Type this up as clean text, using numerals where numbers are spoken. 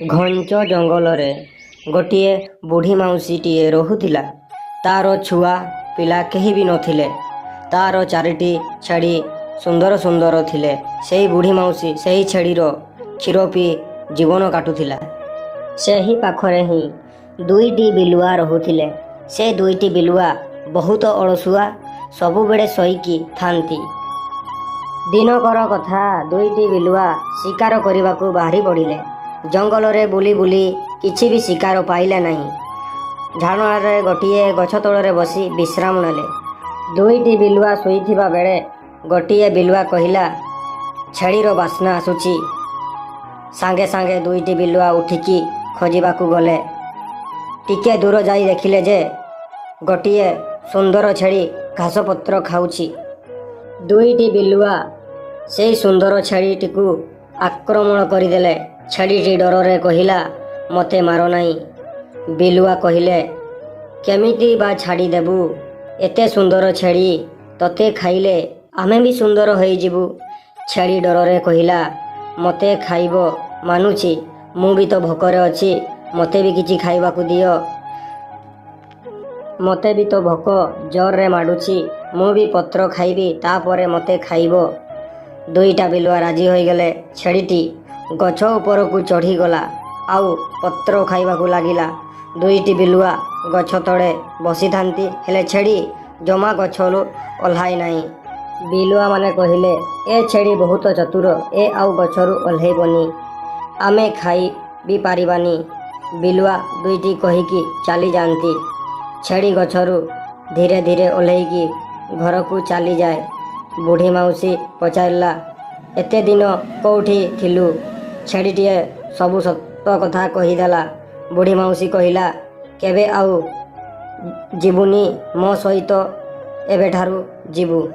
ଘଞ୍ଚ ଜଙ୍ଗଲରେ ଗୋଟିଏ ବୁଢ଼ୀ ମାଉସୀଟିଏ ରହୁଥିଲା। ତା'ର ଛୁଆ ପିଲା କେହି ବି ନଥିଲେ। ତା'ର ଚାରିଟି ଛେଳି ସୁନ୍ଦର ସୁନ୍ଦର ଥିଲେ। ସେହି ବୁଢ଼ୀ ମାଉସୀ ସେହି ଛେଳିର କ୍ଷୀର ପିଇ ଜୀବନ କାଟୁଥିଲା। ସେହି ପାଖରେ ହିଁ ଦୁଇଟି ବିଲୁଆ ରହୁଥିଲେ। ସେ ଦୁଇଟି ବିଲୁଆ ବହୁତ ଅଳସୁଆ, ସବୁବେଳେ ଶୋଇକି ଥାନ୍ତି। ଦିନକର କଥା, ଦୁଇଟି ବିଲୁଆ ଶିକାର କରିବାକୁ ବାହାରି ପଡ଼ିଲେ। ଜଙ୍ଗଲରେ ବୁଲି ବୁଲି କିଛି ବି ଶିକାର ପାଇଲେ ନାହିଁ। ଝରଣାରେ ଗୋଟିଏ ଗଛ ତଳରେ ବସି ବିଶ୍ରାମ ନେଲେ। ଦୁଇଟି ବିଲୁଆ ଶୋଇଥିବା ବେଳେ ଗୋଟିଏ ବିଲୁଆ କହିଲା, "ଛେଳିର ବାସ୍ନା ଆସୁଛି।" ସାଙ୍ଗେ ସାଙ୍ଗେ ଦୁଇଟି ବିଲୁଆ ଉଠିକି ଖୋଜିବାକୁ ଗଲେ। ଟିକେ ଦୂର ଯାଇ ଦେଖିଲେ ଯେ ଗୋଟିଏ ସୁନ୍ଦର ଛେଳି ଘାସପତ୍ର ଖାଉଛି। ଦୁଇଟି ବିଲୁଆ ସେଇ ସୁନ୍ଦର ଛେଳିଟିକୁ ଆକ୍ରମଣ କରିଦେଲେ। ଛେଳିଟି ଡରରେ କହିଲା, "ମୋତେ ମାର ନାହିଁ।" ବିଲୁଆ କହିଲେ, "କେମିତି ବା ଛାଡ଼ିଦେବୁ? ଏତେ ସୁନ୍ଦର ଛେଳି, ତୋତେ ଖାଇଲେ ଆମେ ବି ସୁନ୍ଦର ହେଇଯିବୁ।" ଛେଳି ଡରରେ କହିଲା, "ମୋତେ ଖାଇବ ମାନୁଛି, ମୁଁ ବି ତ ଭୋକରେ ଅଛି। ମୋତେ ବି କିଛି ଖାଇବାକୁ ଦିଅ। ମୋତେ ବି ତ ଭୋକ ଜୋରରେ ମାଡ଼ୁଛି। ମୁଁ ବି ପତ୍ର ଖାଇବି, ତାପରେ ମୋତେ ଖାଇବ।" ଦୁଇଟା ବିଲୁଆ ରାଜି ହୋଇଗଲେ। ଛେଳିଟି ଗଛ ଉପରକୁ ଚଢ଼ିଗଲା ଆଉ ପତ୍ର ଖାଇବାକୁ ଲାଗିଲା। ଦୁଇଟି ବିଲୁଆ ଗଛ ତଳେ ବସିଥାନ୍ତି, ହେଲେ ଛେଳି ଜମା ଗଛରୁ ଓହ୍ଲାଏ ନାହିଁ। ବିଲୁଆମାନେ କହିଲେ, "ଏ ଛେଳି ବହୁତ ଚତୁର, ଏ ଆଉ ଗଛରୁ ଓହ୍ଲେଇବନି, ଆମେ ଖାଇ ବି ପାରିବାନି।" ବିଲୁଆ ଦୁଇଟି କହିକି ଚାଲିଯାଆନ୍ତି। ଛେଳି ଗଛରୁ ଧୀରେ ଧୀରେ ଓହ୍ଲେଇକି ଘରକୁ ଚାଲିଯାଏ। ବୁଢ଼ୀ ମାଉସୀ ପଚାରିଲା, "ଏତେ ଦିନ କୋଉଠି ଥିଲୁ?" ଛେଳିଟିଏ ସବୁ ସତ କଥା କହିଦେଲା। ବୁଢ଼ୀ ମାଉସୀ କହିଲା, "କେବେ ଆଉ ଯିବୁନି ମୋ ସହିତ, ଏବେଠାରୁ ଯିବୁ।"